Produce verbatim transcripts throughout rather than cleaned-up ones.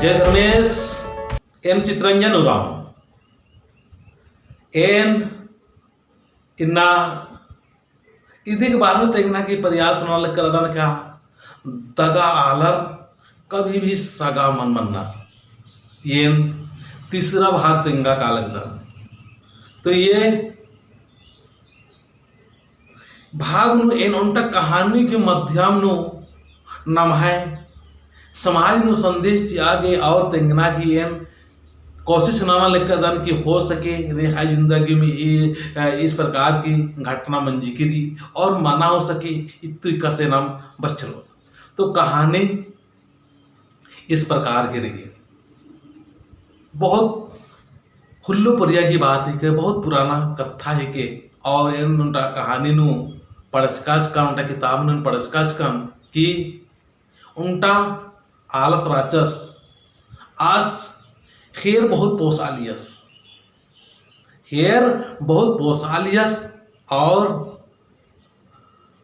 जय धर्मेस, एन चितरंजन उराँव। एन इन्ना इदिक बारे नू तेंगना की प्रयास नना लगदन का दगा आलर कभी भी सगा मल मन्नर। एन तीसरा भाग तेंगा कालदन। तो ये भाग नू एन ओन्टा कहानी के माध्यम नू नम्है समाज नू संदेश चिआ गे और तेंगना की एन कोशिश नना लगदन कि हो सके नेख़य जिंदगी में ये, अ, इस प्रकार की घटना मंजकी रई और मना हो सके इत्तु इक्का से नाम बछरो। तो कहानी इस प्रकार की रई। बहुत हुल्लो परिया की बात है कि बहुत पुराना कत्था है कि और एन ओन्टा कहानी नू पढ़चकाचकन, ओन्टा किताब नू पढ़चकाचकन कि ओन्टा आलस रहचस, आस ख़ेर बहुत पोसालियस, ख़ेर बहुत पोसालियस और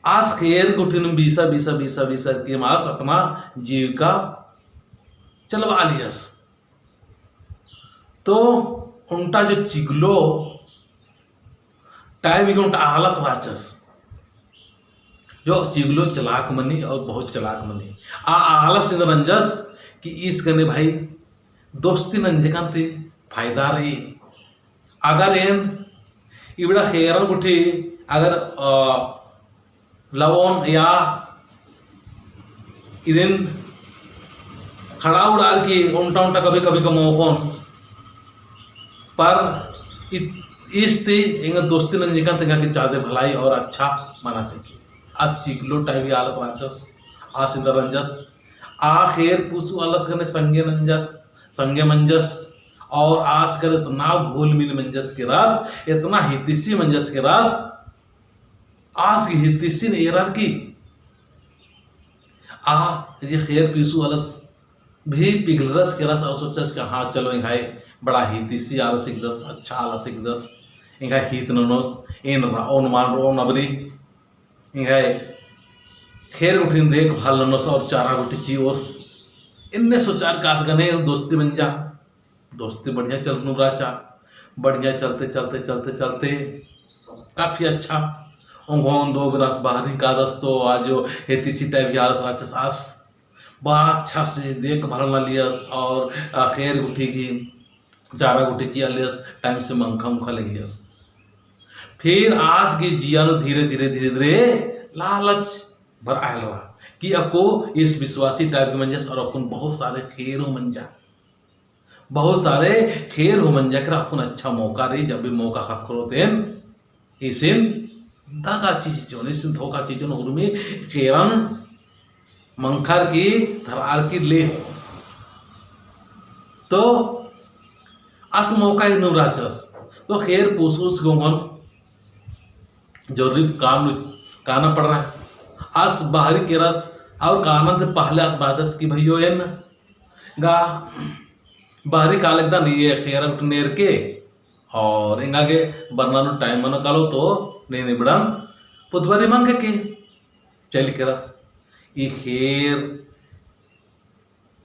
आस ख़ेर गुट्ठिन बीसा, बीसा, बीसा, बीसा की मास अपना जीविका चलवालियस। तो ओन्टा जो चिगलो type की ओन्टा आलस रहचस। जो चिगलो चलाक मनी और बहुत चलाक मनी। आ आलस इन्दा नंजस कि इस गने भाई दोस्ती नंजकन ती फायदा रई। अगर एन इबड़ा ख़ेरन गुट्ठी अगर, अ, लवन या इदिन खड़ा उड़ार की ओन्टा ओन्टा कभी कभी का मोख़ोन, पर इत-, इस ती एंगा दोस्ती नंजकन ती एंगा की जादे भलाई और अच्छा मना सकी। आस चिगलो type की आलस रहचस, आस इन्दा नंजस, आ ख़ेर पूसू आलस गने संगे नंजस, संगे मंजस, और आस गने इतना घुल मिल मंजस केरस, इतना हितैषी मंजस केरस, आस गही हितैषिन एरर की आ ये ख़ेर पीसू आलस भी पिघलरस केरस और सोचस कि हाँ, चलो, एंग्है बड़ा हितैषी आलस हिकदस, अच्छा आलस हिकदस, एंग्है हित ननोस, एन रओन मान रओन अबरी, एंग्है ख़ेर गुट्ठिन देखभाल ननोस और चारा गुट्ठी चिओस। एन्ने सोचार का आस गने दोस्ती मंजा। दोस्ती बढ़िया चलनुम रहचा। बढ़िया चलते, चलते, चलते, चलते काफी अच्छा। ओंगोन दो गिलास बहरी कादस तो आज हितैषी type की आलस रहचस आस। बड़ा अच्छा से देखभाल ननालियस और, आ, ख़ेर गुट्ठी गही चारा गुट्ठी चिआलियस, time से मंखा मुखा लगियस। फिर आस गही जिया नू धीरे, धीरे, धीरे, धीरे लालच बरआ हेलरा कि अक्कु ईस विश्वासी type की मंजस और अक्कुन बहुत सारे ख़ेर हूँ मंजा। बहुत सारे ख़ेर हूँ मंजा केरा अक्कुन अच्छा मौका रई, जब भी मौका ख़क्खरो तो एन ईसिन दगा चिओन, ईसिन धोखा चिओन, उर्मी ख़ेरन मंखर की धरअर की ले हो। तो आस मौका इन्नु रहचस। तो ख़ेर पूसउस गे ओंगोन जरूरी काम नू काना पड़रा। आस बहरी केरस और काना ती पहले आस बाचस कि भइयो एन गा बहरी कालदन ये ख़ेर गुट्ठिन एरके और एंगा गे बरना नू time मनो कालो तो नीन इबड़न पुतबारी मंखके चइल केरस। ई ख़ेर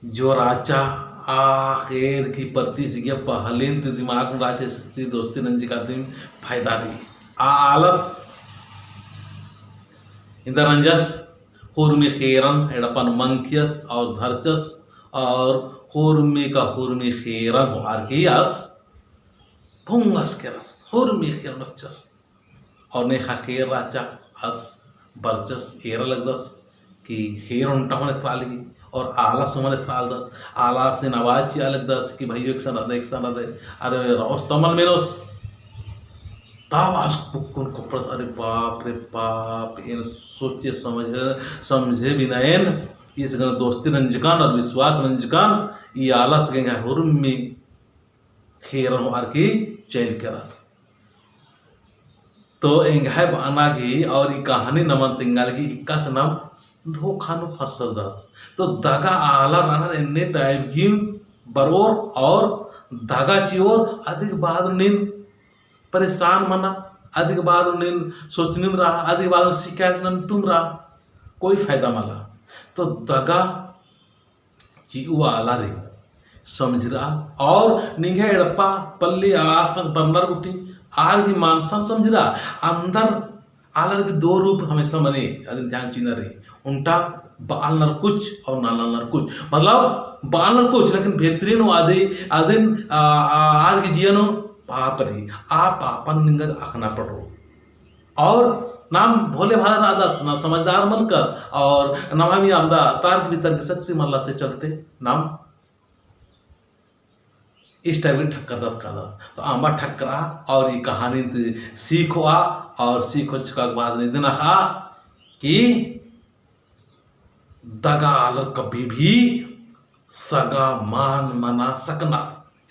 जो रहचा, आ ख़ेर की प्रति सिगिया पहलेन ती दिमाग नू रहचा, इसती दोस्ती नंजका दिम फायदा रई। आ आलस इन्दा नंजस, हुरमी ख़ेरन एड़पन मंखियस और धरचस, और हुरमी का हुरमी ख़ेरन होअर की आस भुंगस केरस, हुरमी ख़ेरन ओच्चस। और नेखा ख़ेर रहचा आस बरचस एरा लगदस कि ख़ेर ओन्टा हूँ एथरा लगी और आलस हूँ एथरा लगदस। आलसिन आवाज चिआ लगदस कि भइयो एकसन रअदय, एकसन रअदय। अरे रओस तो मल मेनोस। तब आस कुक्कुन कोपड़स, अरे बाप रे बाप, एन सोचे समझे, समझे बिना एन ईस गने दोस्ती नंजकन और विश्वास नंजकन, ई आलस गे एंग्है हुरमी ख़ेरन होअर की चइल केरस। तो एंग्है बअना गे और ई कहानी नमन तेंगा लगी इक्का से नाम धोखा नू फंसरदत। तो दगा आलर रअनर एन्ने type की बरओर और दगा चिओर अदिक बाद नीन परेशान मना, अदिक बाद नीन सोचनीम रआ, अदिक बाद शिकायत नन्तुम रआ, कोई फायदा मला। तो दगा चिऊ आलारिन समझरआ और निंग्है एड़पा पल्ली आसपास बरनर गुट्ठी आर गही मानसन समझरआ। अंदर आलर गही दो रूप हमेशा मनी अदिन ध्यान चिअना रई। ओन्टा बआलनर कुछ और ननालनर कुछ, मतलब बआलनर कुछ लेकिन भितरी नू अदिन, अदिन, आ, आ, आर गही जिया नू पाप रई। आ पापन निंगन अख़ना पड़ो। और नाम भोले भाले रअदत, ना समझदार मलकत, और नम्है मइय्याँ अवंदा तर्क वितर्क शक्ति मल्ला से चलते नाम इस type की ठक्करदत कादत। तो अम्बा ठक्करआ और ई कहानी ती सीख होआ और सीख होचका के बाद इदिन अख़आ कि दगा आलर कभी भी सगा मल मना सकना।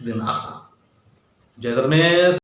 इदिन अख़आ। जय धर्मेस।